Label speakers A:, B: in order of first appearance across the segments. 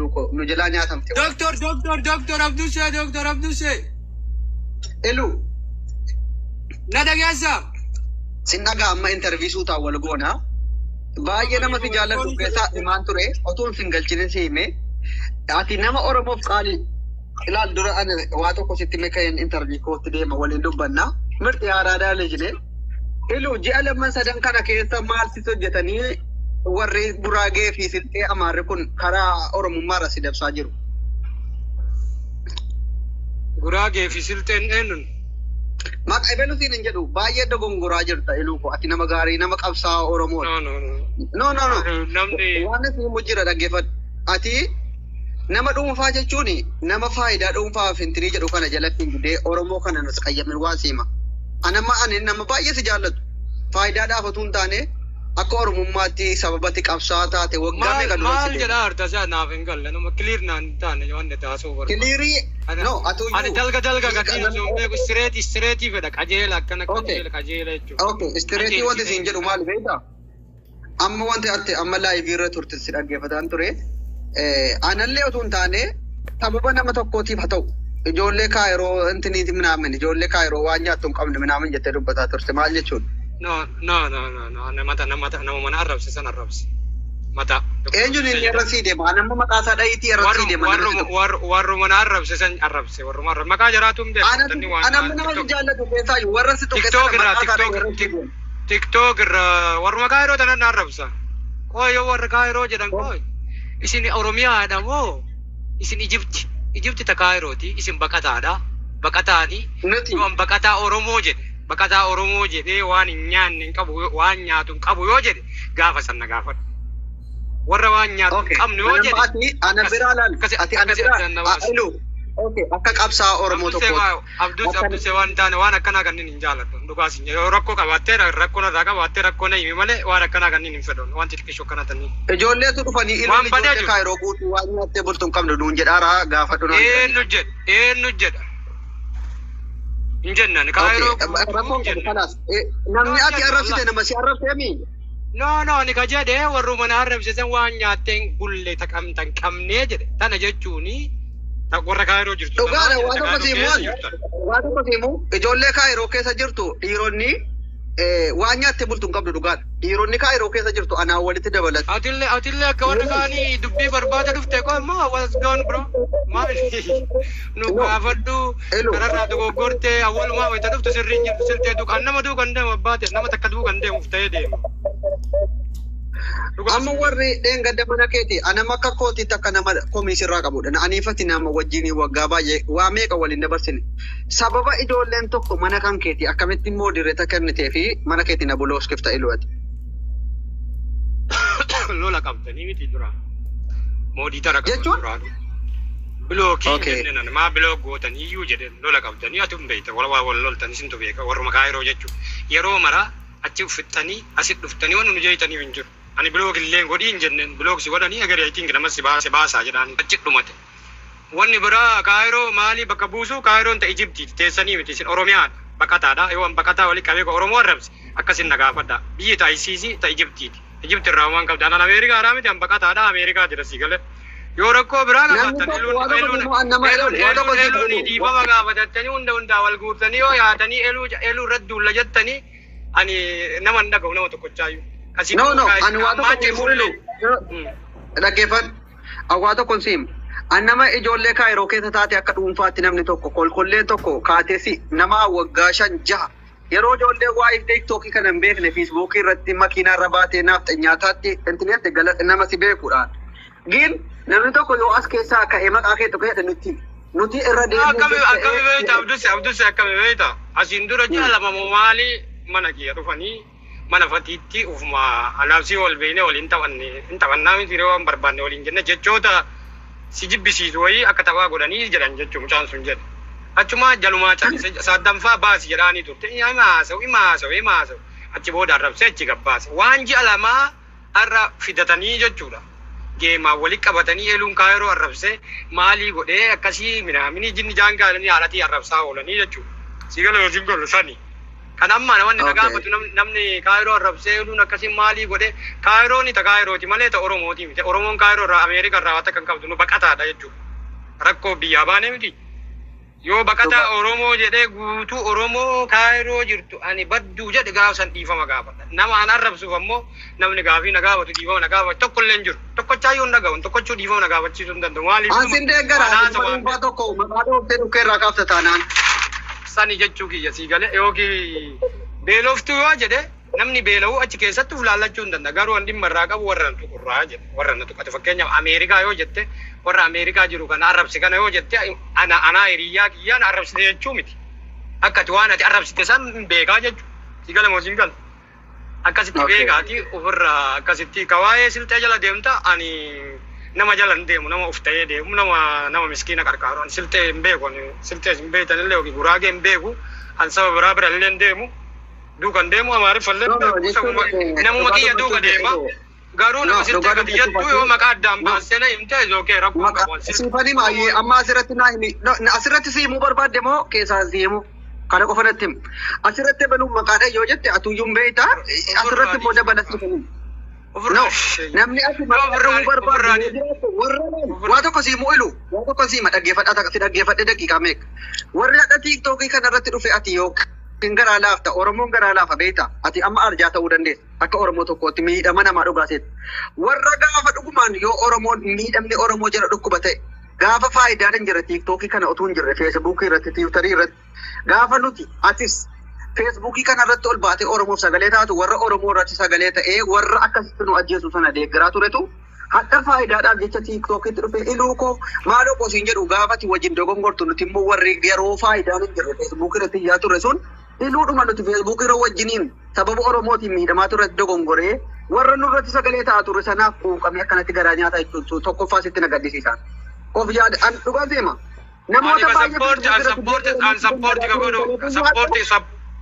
A: Iluu koo nu jalaa nyaatamte.
B: Doctor, Doctor, Doctor Abdusee, Doctor Abdusee.
A: Iluu.
B: Na dhageessaa?
A: Sin dhagaa. Amma interview suutaan wal goona. Baay'ee nama si jaalladhu keessaa himaan ture, otuun sin galchinin si hime. Ati nama Oromoof qaalii. Ilaal, dura ani waa tokko sitti hime, ka'een interview kootti deema, waliin dubbanna. Mirti haaraadaa lejine. Iluu, ji'a lamman sadan kana keessa maal si hojjetanii warri Guraagee fi Silxee Amaarri kun karaa Oromummaarra si dabsaa jiru?
B: Guraagee fi Silxeen eenyuun?
A: Maqaa ebelu siin hin jedhu, baay'ee dogongoraa jirta, Iluu ko. Ati nama gaarii, nama qabsaa'aa Oromooti.
B: No, no, no.
A: No, no, no.
B: Namni
A: Waan isin himu jira, dhaggeeffadhu. Ati nama dhuunfaa jechuun nama faayidaa dhuunfaa fintirii jedhu kana jalatti hin gudee Oromoo kana nas qayyamin waan siima. Anamma ani nama baay'ee si jaallatu. Faayidaadhaaf otoo hin taane akka Oromummaatti sababatti qabsaa'aa taate waggaa
B: maal
A: meeqa dura
B: maal
A: si
B: jedhaa harta isaa naaf hin galle, nama clear naan hin taane waan taasisuu barbaadu.
A: Clear no atuyyuu.
B: Ani dalga dalga gatiin osoo hin beeku straight straight fedha, qajeela akkana.
A: Okay.
B: Qajeela qajeela jechuudha.
A: Okay, straight wanti siin jedhu maal beektaa? Amma wanti ati amma live irra turte si dhaggeeffataan ture. Anallee otoo hin taane sababa nama tokkootiif haa ta'u ijoollee Kaayiroo intiniiti minaamin, ijoollee Kaayiroo waan nyaattu hin qabne minaamin jettee dubbataa turte, maal jechuudha?
B: No, no, no, no, no, nama nama nama mana arrabse san arrabse. Mata.
A: Eenyuun inni irra sii deema? Ani amma maqaa isaa dhahiitii irra sii deema, nama si tuqu.
B: Warruma na arrabse san arrabse, warruma arrabse maqaa jaraatu hin beeku. Tanni waan
A: Ana amma nama si jaallatu keessaa warra si tuqe
B: TikTok
A: sana
B: irraa
A: maqaa isaa
B: TikTok
A: dhahii irra sii deema.
B: TikTok irraa warruma Kaayiroo tanan na arrabsa. Qoy, yoo warra Kaayiroo jedhan, qoy isin Oromiyaadha moo isin Ijipti? Ijipti ta Kaayirooti, isin baqataadha. Baqataani
A: Nuti
B: yoo an baqataa Oromoo jedhe, baqataa Oromoo jedhee waan hin nyaanne hin qabu, waan nyaatu hin qabu yoo jedhe, gaafa san na gaafadhu. Warra waan nyaatu hin
A: Okay.
B: qabne yoo
A: Anamma
B: jedhe
A: ati ana
B: akkas
A: biraa laal.
B: akkasi
A: Ati ana
B: akkasi
A: biraa
B: addaan na baasa.
A: Ilu. Okay. Akka qabsaa'aa Oromoo
B: Abdusee
A: tokkooti.
B: Abdus
A: Akka
B: Abdusee, waan taane waan akkanaa kanneen hin jaaladhu. Dhugaas hin jedhu. Yoo rakkoo qabaattee rakkoo narraa qabaattee rakkoo na himi malee waan akkanaa kanneen hin fedhu. Waan xixiqqishoo akkana tanniin.
A: Ijoolleetu dhufanii iluun
B: Waan badee
A: ijoollee
B: jiru.
A: Kaayiroo guutuu waan nyaattee bultu hin qabne nuun jedhaara, gaafadhu naan jedhani.
B: Eenyu jedha? Eenyu jedha? Hin jennan.
A: Okay.
B: Kaayiroo guutuu
A: Rakkoon
B: hin
A: qabu
B: jenne.
A: kanaas.
B: No,
A: Namni
B: hin
A: ati
B: jenne
A: arrabsite
B: wallahi.
A: nama si arrabseemi.
B: No, no, ani ka jedhe warruma na arrabse san waan nyaattee hin bulle taqamtan qabnee jedhe. Tana jechuuni ta warra Kaayiroo jirtu tanaa
A: Dhugaadha,
B: jedhe
A: waa
B: ta
A: tokko
B: Kaayiroo
A: si himu
B: keessa
A: ani.
B: jirtan.
A: Waa tokko si himu, ijoollee Kaayiroo keessa jirtu dhiironni waan nyaattee bultu hin qabdu, dhugaadha. Dhiironni Kaayiroo keessa jirtu anaan walitti dabalatu.
B: Atillee akka warra kaanii dubbii barbaada dhufte koo immoo, what's going, bro? Maal nu
A: No.
B: gaafadhu.
A: Elu.
B: Kararraa dogoggortee awwalumaa wayita dhuftu sirriin jirtu, siltee duukaan nama duukan deemu abbaate nama takka duukan deemuuf ta'ee deema. Dhugaa
A: Amma
B: sin
A: warri dheengadda mana keeti anama akka kootiitti akka nama komii sirraa qabudha. Aniifati nama wajjin waggaa baay'ee waa meeqa waliin dabarsine. Sababa ijoolleen tokko mana kan keeti akkamitti immoo dirreeta kennitee fi mana keeti na bulooskifta, Iluwati?
B: Lola qabdanii miti dura. Moderator qaban
A: Jechuun?
B: duraanu. Block jenneen maa block gootanii iyyuu jedheen, lola qabdanii ati hin beekta, wal waa wal loltan isintu beeka, warruma Kaayiroo jechuudha. Yeroo mara achi fixxanii asit dhuftanii waan nu jeetaniif hin jiru. Ani block illee godhii hin jenneen, block si godhanii egeree I think nama si baase baasaa jedhaan achi dhumate. Wanni biraa Kaayiroo maalii bakka buusu? Kaayiroon ta Ijiptiiti teessanii miti, isin Oromiyaadha, baqataadha. Yoo an baqataa walii qabee Oromoo arrabse akkasin na gaafadha. Biyyi ta ICC ta Ijiptiiti. Ijipti irraa waan qabda. Anan Ameerikaadhaa miti, an baqataadha, Ameerikaa jira si galee. Yoo rakkoo biraa
A: Namni
B: qabaattan
A: tokko
B: eluun
A: waa tokko
B: eluun
A: immoo nama
B: eluun
A: waa tokko
B: eluun
A: siif
B: eluun
A: godhu.
B: Dhiifama gaafatatanii hunda hundaa wal guurtanii yoo yaatanii eluu eluu irratti duulla jettanii, ani nama hin dhaga'u, nama tokkochaayyuu. Kasii
A: No, no, ani waa
B: ammaa
A: tokko siif
B: jirullee.
A: godhu. Dhaggeeffadhu. Ani waa tokko siim. Ani nama ijoollee Kaayiroo keessa taate akka dhuunfaatti namni tokko kolkolleen tokko kaateesi nama waggaa 5 6 yeroo ijoollee waa'ee TikTokii kana hin beekne Facebookii irratti makiinaa irra baatee naaf nyaataatti intineetti nama si beekuudhaan. Gin namni tokko yoo as keessaa ka'ee maqaa kee tokko jedhe nuti irra deemuu
B: Akkami beekta, Abduse? Abduse, akkami beekta? Asiin dura ji'a 2 moo maali mana kiyya dhufanii mana fatiitti ufuma anaafsii wal beeknee waliin taphanne, hin taphannaa miti yeroo waan barbaanne waliin jenne, jechoota si jibbisiisu wayii akka taphaa godhanii jedhan jechuun mucaan sun jedhe. Achuma jalumaa calise, saaddanfaa baasi jedhaanii turte. Ima haasa'u, ima haasa'u, ima haasa'u. Achi booda arrabsee achi gabbaase. Waan ji'a 2 har'a fidatanii jechuudha. Geemaa walitti qabatanii eluun Kaayiroo arrabsee maalii godhee akkasii minaaminii jinni jaangaadhanii haadhatii arrabsaa oolanii jechuudha. Si gala yoo galu sani. Kan amma wanni na gaafatu namni Kaayiroo arrabsee oduun akkasii maalii godhe Kaayiroon ta Kaayirooti malee ta Oromooti miti. Oromoon Kaayiroo irraa Ameerikaa irraa waan takka hin qabdu nu baqataadha jechuudha. Rakkoo biyyaa baanee miti. Yoo baqataa Oromoo jedhee guutuu Oromoo Kaayiroo jirtu ani badduu jedhe gaafa san dhiifama gaafadha. Nama an arrabsuuf ammoo namni gaafii na gaafatu dhiifama na gaafatu tokko illee hin jiru. Tokkochaa yoo hin dhaga'u tokkochuu dhiifama na gaafachiisuu hin danda'u. Maaliif
A: Ansin deeggara ati nama dhuunfaa tokko maqaa dhooftee dhukkee irraa kaafta taanaan.
B: Sani jechuu kiyya sii galee yookiin beeloftuu yoo jedhe namni beela'uu achi keessatti uf laallachuu hin danda'a. Garuu an dhimma irraa qabu warra na tuqurraa jedhe warra na tuqate. Fakkeenyaaf Ameerikaa yoo jette warra Ameerikaa jiru kana arrabse kana yoo jette ana anaa hiriyyaa kiyyaan arrabsite jechuu miti. Akka ati waan ati arrabsite san hin beekaa jechuudha. Si gala moo siin gala? Akkasitti beekaati ofirraa akkasitti ka waa'ee silxee jala deemta ani nama jala hin deemu nama of ta'ee deemu nama nama miskiina qarqaaru ani silxee hin beeku ani silxee hin beektan illee yookiin guraagee hin beeku ani saba biraa bira illee hin deemu duukan deemu amaariffa illee hin beeku sabuma namuma kiyya duuka deema garuu nama silxee gadi jettu yoo maqaa addaan baastee na himte yookiin rakkoo qabu ani silxee.
A: Siifanii maay'ee amma asirratti naa himi asirratti si himuu barbaadde moo keessaa si himuu? Kana qofa natti himi. Asirratti baluun maqaadha yoo jette atuyyuu hin beektaa asirratti immoo dabala siifanii. No, namni ati maqaa dhahuu barbaadu yoo jiraate warra waa tokko si himuu ilu waa tokko si hima dhaggeeffadhaa si dhaggeeffadhe daqiiqaa meeqa. Warri hadha tiiktookii kana irratti dhufe ati yookiin garaa laafta Oromoon garaa laafa beektaa ati amma arjaa ta'uu dandeessa akka Oromoo tokkootti miidhama namaa dhugaa seeta. Warra gaafa dhugumaan yoo Oromoon miidhamni Oromoo jala dhukkuba ta'e gaafa faayidaan hin jirre tiiktookii kana utuu hin jirre feesbuukii irratti tiwutarii irratti gaafa nuti atis feesbuukii kana irratti ol baatee Oromoof sagalee taatu warra Oromoo irratti sagalee ta'ee warra akkasitti nu ajjeesu sana deeggaraa turetu hadha faayidaadhaaf jecha tiiktookitti dhufe iluu koo maaloo koo siin jedhu gaafati wajjin dogongortu nuti immoo warri yeroo faayidaan hin jirre feesbuukii irratti iyyaa turre sun iluudhuma nuti feesbuukii irra wajjiniin sababa Oromootiin miidhamaa turre dogongoree warra nurratti sagalee ta'aa turre sanaaf quuqamee akkanatti garaa nyaata jechuun tokkoffaa sitti na gaddisiisan. Of yaada an dhugaa seema. Namoota baay'ee
B: An support ka godhu support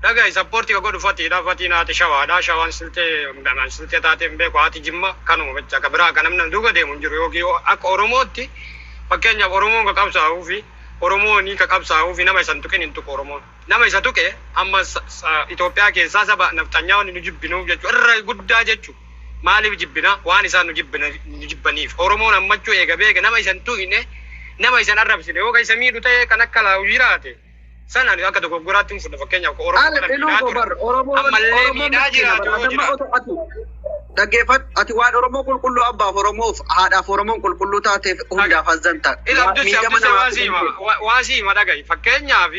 B: dhaga'i support ka godhu fatiidha fatiin haati shawaadha shawaan siltee an siltee taatee hin beeku haati jimma kanuma bicha ka biraa ka namni duuka deemu hin jiru yookiin akka Oromootti fakkeenyaaf Oromoon ka qabsaa'uu fi Oromoon ka qabsaa'uu fi nama isa hin tuqin hin tuqu Oromoon. Nama isa tuqe amma Itoophiyaa keessaa saba nafxanyaa wanni nu jibbinuuf jechuudha irra guddaa jechuudha. Maaliif jibbina waan isaan nu jibbina nu jibbaniif Oromoon ammachuu eega beeka nama isa hin tuqine nama isa hin arrabsine yoo ka isa miidhu ta'e kan akka laawu jiraate sana ani akka dogoggoraatti hin fudhu fakkeenyaaf Oromoo
A: Haala
B: kana
A: iluu
B: miidhaa
A: koo
B: ture
A: bar Oromoon
B: ammallee
A: Oromoon
B: miidhaa
A: miskiina
B: jiraatu
A: bar
B: yoo
A: ati amma
B: jiraate.
A: otoo ati dhaggeeffadhu ati waan Oromoo qulqulluu abbaaf Oromoof haadhaaf Oromoon qulqulluu taateef hundaaf azzanta
B: Ila Abdusse
A: miidhama
B: Abdusse
A: namaatti
B: waa siima waa siima dhaga'i fakkeenyaaf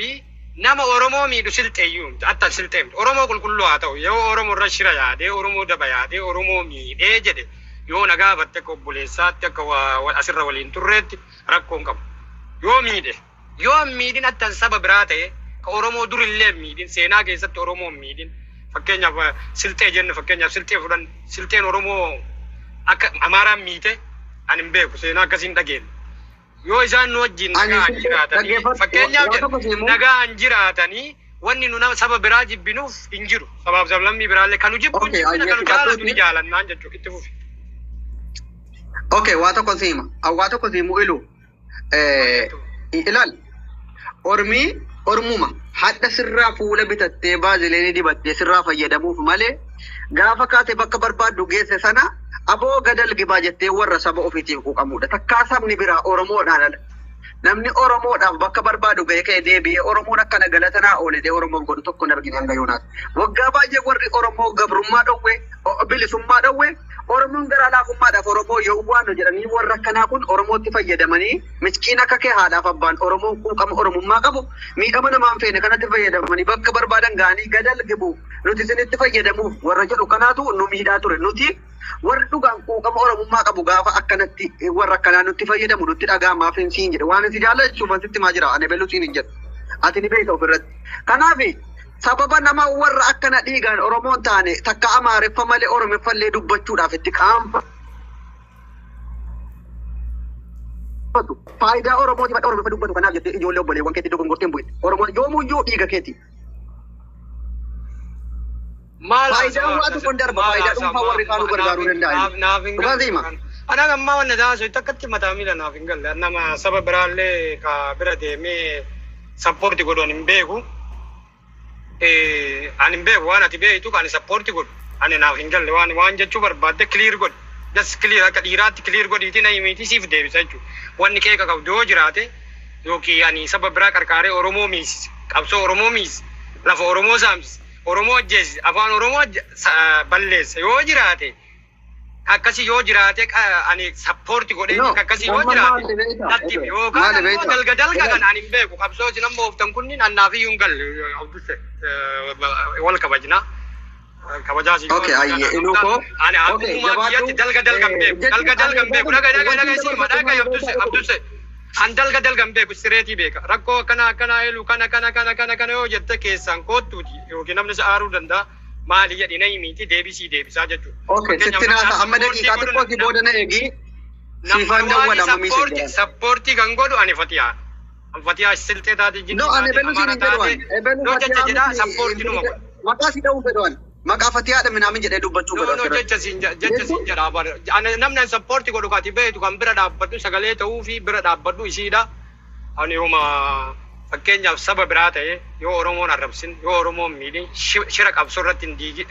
B: nama Oromoo miidhu silxeeyyuu miti atta silxee miti Oromoo qulqulluu haa ta'u yoo Oromoo irra shira yaadee Oromoo daba yaadee Oromoo miidhee jedhe yoo na gaafatte akka obboleessaatti akka asirra waliin turreetti rakkoo hin qabu. Yoo miidhe yoo hin miidhin attan saba biraa ta'e ka Oromoo durillee hin miidhin seenaa keessatti Oromoo hin miidhin fakkeenyaaf silxee jennu fakkeenyaaf silxee fudhan silxeen Oromoo akka Amaaraan miite ani hin beeku seenaa akkasiin dhageenye. Yoo isaan nu wajjin
A: Ani
B: nagaan
A: silxee
B: jiraatanii
A: dhaggeeffadhu
B: fakkeenyaaf
A: waa
B: jedha
A: tokko si himuu
B: nagaan jiraatanii wanni nu nama saba biraa jibbinuuf hin jiru. Sabaaf sablammii biraallee kan nu jibbu hin
A: Okay
B: jibbina
A: ayyee
B: kan nu jaalatu ni
A: fudhadhuuti
B: jaalannaan jechuudha itti fufi.
A: Okay waa tokko si hima waa tokko si himuu ilu ilaal ormii ormuma hadha sirraa fuula bitattee baazileenii dibattee sirraa fayyadamuuf malee gaafa kaate bakka barbaaddu geesse sana aboo gadal gibaa jettee warra saba ofiitiif quuqamudha. Takkaa sabni biraa Oromoodhaan ala. Namni Oromoodhaaf bakka barbaadu ga'ee ka'ee deebi'ee Oromoon akkana galatanaa oolee Oromoof godhu tokko hin argine hanga yoonaas. Waggaa baay'ee warri Oromoo gabrummaa dhowwe, bilisummaa dhowwe, Oromoon garaa laafummaadhaaf Oromoo yoo waanu jedhanii warra akkanaa kun Oromootti fayyadamanii miskiin akka kee haadhaaf abbaan Oromoo quuqama Oromummaa qabu miidhama namaan feene kanatti fayyadamanii bakka barbaadan ga'anii gadal gibu nuti isinitti fayyadamuuf warra jedhu kanaatu nu miidhaa ture nuti warri dhugaan quuqama Oromummaa qabu gaafa akkanatti warra akkanaa nutti fayyadamu nutti dhaga'amaaf hin siin jedhe waan si jaallachuuf asitti maa jira ani bellu siin hin jedhu ati ni beekta ofirratti kanaaf sababa nama warra akkana dhiigaan Oromoon taane takka Amaariffa malee Oromiffallee dubbachuudhaaf itti qaanfatu. Faayidaa Oromootiif hadha Oromiffa dubbatu kanaaf jettee ijoollee obboleewwan keetti dogongortee hin bu'in. Oromoon yoomuyyuu dhiiga keeti.
B: Maal
A: Faayidaan
B: haasawa
A: waa tokkoon darba
B: maal
A: faayidaa
B: haasawa
A: dhuunfaa warri kaanuu gargaaruu danda'an.
B: naaf hin
A: Dhugaa
B: galle.
A: siima.
B: Ana ammaa wanna taasisu takkatti mataa miila naaf hin galle. Nama saba biraallee ka bira deemee sappoorti godhan hin beeku. Ani hin beeku waan ati beektu kan support godhu. Ani naaf hin galle waan jechuu barbaadde clear godhi. Just clear akka dhiiraatti clear godhiitii na himiitii siif deebisa jechuudha. Wanni qeeqa qabdu yoo jiraate yookiin ani saba biraa qarqaaree Oromoo miisise, qabsoo Oromoo miisise, lafa Oromoo saamsise, Oromoo ajjeesise, afaan Oromoo balleesse yoo jiraate, akkasii yoo jiraate ani support godhee
A: No,
B: akkasii yoo
A: amma
B: jiraate
A: maali beektaa?
B: natti himi. Yookaan
A: Maali
B: ammoo
A: beektaa?
B: dalga dalga kan ani hin beeku qabsoo isin amma ooftan kunniin annaaf iyyuu hin galle. Abdusse, wal kabajna. Kabajaa si
A: Okay, ayye, iluu koo.
B: Ani
A: Okay,
B: akkuma
A: jabaadhu.
B: kiyyatti dalga dalga hin beeku. Dalga dalga hin beeku. Dhaga dhaga dhaga siima dhaga Abdusse, Abdusse. An dalga dalga hin beeku, sireetii beeka. Rakkoo akkana akkana elu kana kana kana kana kana yoo jette keessaan koottuuti yookiin namni si aaruu danda'a. Maali jedhi na himiiti deebisii deebisaa jechuudha.
A: Okay, sitti naasa amma daqiiqaa xiqqoo si booda na eegi. Siifaan dawwala amma miisee jira.
B: Support kan godhu ani Fatiyaa. An Fatiyaa Silxee taate, Jinni
A: No, ani
B: taate,
A: ebelu siin
B: Amaara
A: hin jedhu
B: taate.
A: ani. Ebelu
B: No, jecha
A: Fatiyaa
B: jedhaa
A: miti.
B: Support numa godha.
A: Maqaa si dha'uu fedhu ani. Maqaa Fatiyaadha minaamin jedhee dubbachuu
B: No,
A: fedhu
B: no,
A: asirratti.
B: jecha siin jedha bara. Ani namni an support godhu kaati beektu kan bira dhaabbadhu sagalee ta'uu fi bira dhaabbadhu isiidha. Ani yooma fakkeenyaaf saba biraa ta'e yoo Oromoon arrabsin, yoo Oromoon miidhin, shira qabsoo irratti hin diigi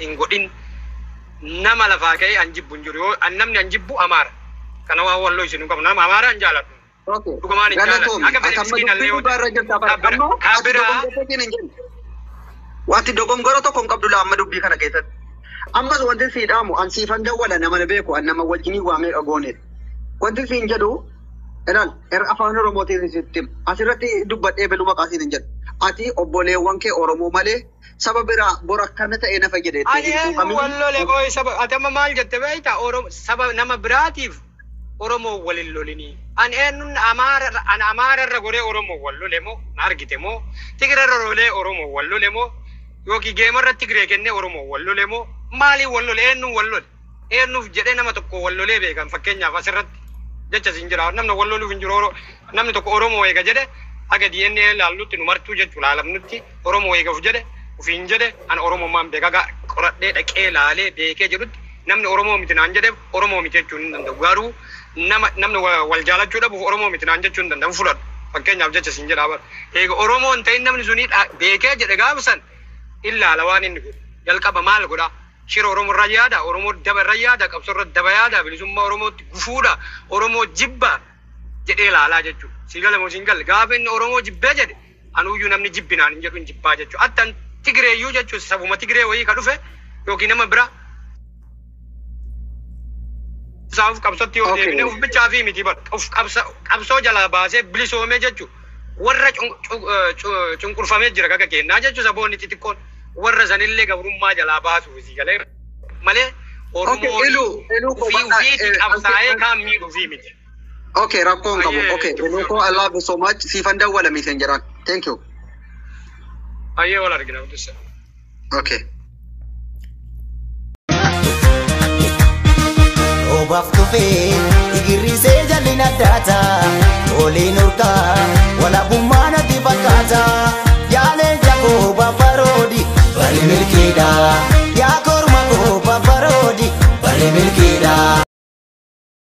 B: hin godhin, nama lafaa ka'ee an jibbu hin jiru. Yoo an namni an jibbu Amaara. Kana waan walloo isin hin qabnu. Nama Amaara an jaaladhu.
A: Okay.
B: Dhugumaan hin jaaladhu.
A: Galatoomi.
B: Akka fedhe
A: Ati amma
B: miskiinallee
A: dubbii
B: yoo
A: dhugaa irra jirta bara.
B: Ka bira
A: Amma
B: ka
A: ati
B: biraa
A: dogongorteetiin hin jennu. Wanti dogongora tokko hin qabdu laa amma dubbii kana keessatti. Ammas wanti sii dhaamu an siifan dawwala nama na beeku an nama wajjinii waamee dhagooneedha. Wanti siin jedhu ilaal afaan Oromootiin sitti hima. Asirratti dubbadhee beluu maqaa siin hin jedhu. Ati obboleewwan kee Oromoo malee saba biraa bor akkana ta'ee nafa jedhee
B: Ani
A: hin
B: eenyu
A: quuqamin.
B: wal lole qoy saba ati amma maal jette beektaa? Oromoo saba nama biraatiif Oromoo walin lolinii. Ani eenyuun Amaara an Amaara irra goree Oromoo wal lole moo na argite moo, Tigira irra lolee Oromoo wal lole moo, yookiin geema irra Tigiree kennee Oromoo wal lole moo, maaliin wal lole, eenyuun wal lole, eenyuuf jedhee nama tokko wal lolee beekan? Fakkeenyaaf asirratti jecha siin jira, namni wal loluuf hin jiru. Namni tokko Oromoo eega jedhe haga DNA laallutti nu martuu jechuu laalamnutti Oromoo eegaaf jedhe ufiin jedhe an Oromummaan beeka gaa qoradhee dhaqee laalee beekee jedhutti namni Oromoo miti naan jedheef Oromoo miti jechuun hin danda'u. Garuu nama namni wal jaalachuu dhabuuf Oromoo miti naan jechuu hin danda'u fudhadhu. Fakkeenyaaf jecha siin jedhaa bara. Eega Oromoo hin ta'in namni sunii beekee jedhe gaafsan illaala waan inni godhu. Jalqaba maal godhaa? Shira Oromoo irra yaada, Oromoo daba irra yaada, qabsoo irra daba yaada, bilisummaa Oromootti gufuudha, Oromoo jibba jedhee ilaalaa jechuudha. Si gala moo siin galle? Gaafa inni Oromoo jibbee jedhe anuyyuu namni jibbinaan hin jedhu hin jibbaa jechuudha. Attan Tigireeyyuu jechuun sabuma Tigiree wayii ka dhufe yookiin nama bira isaaf qabsootti yoo deebine uf bichaa fi miti bara. Uf qabsoo jalaa baasee bilisoomee jechuudha. Warra cunqurfamee jira gaga kennaa jechuudha saboonni xixiqqoon warra sanillee gabrummaa jalaa baasuuf si galee malee Oromoon
A: Iluu iluu koo
B: ufii
A: bakka
B: ufiiti qabsaa'ee kaan miidhuu fi miti.
A: Okay, rakkoo hin qabu.
B: Ayyee,
A: Okay,
B: itti
A: iluu koo, I love you so much. Siifan dawwala miiseen jedhaan. Thank you.
B: Ayyee, wal argina Abdussaa.
A: Okay.
C: Obaaf tufee igirrisee jalli naddaata oliin urgaa walaabummaa natti fakkaata.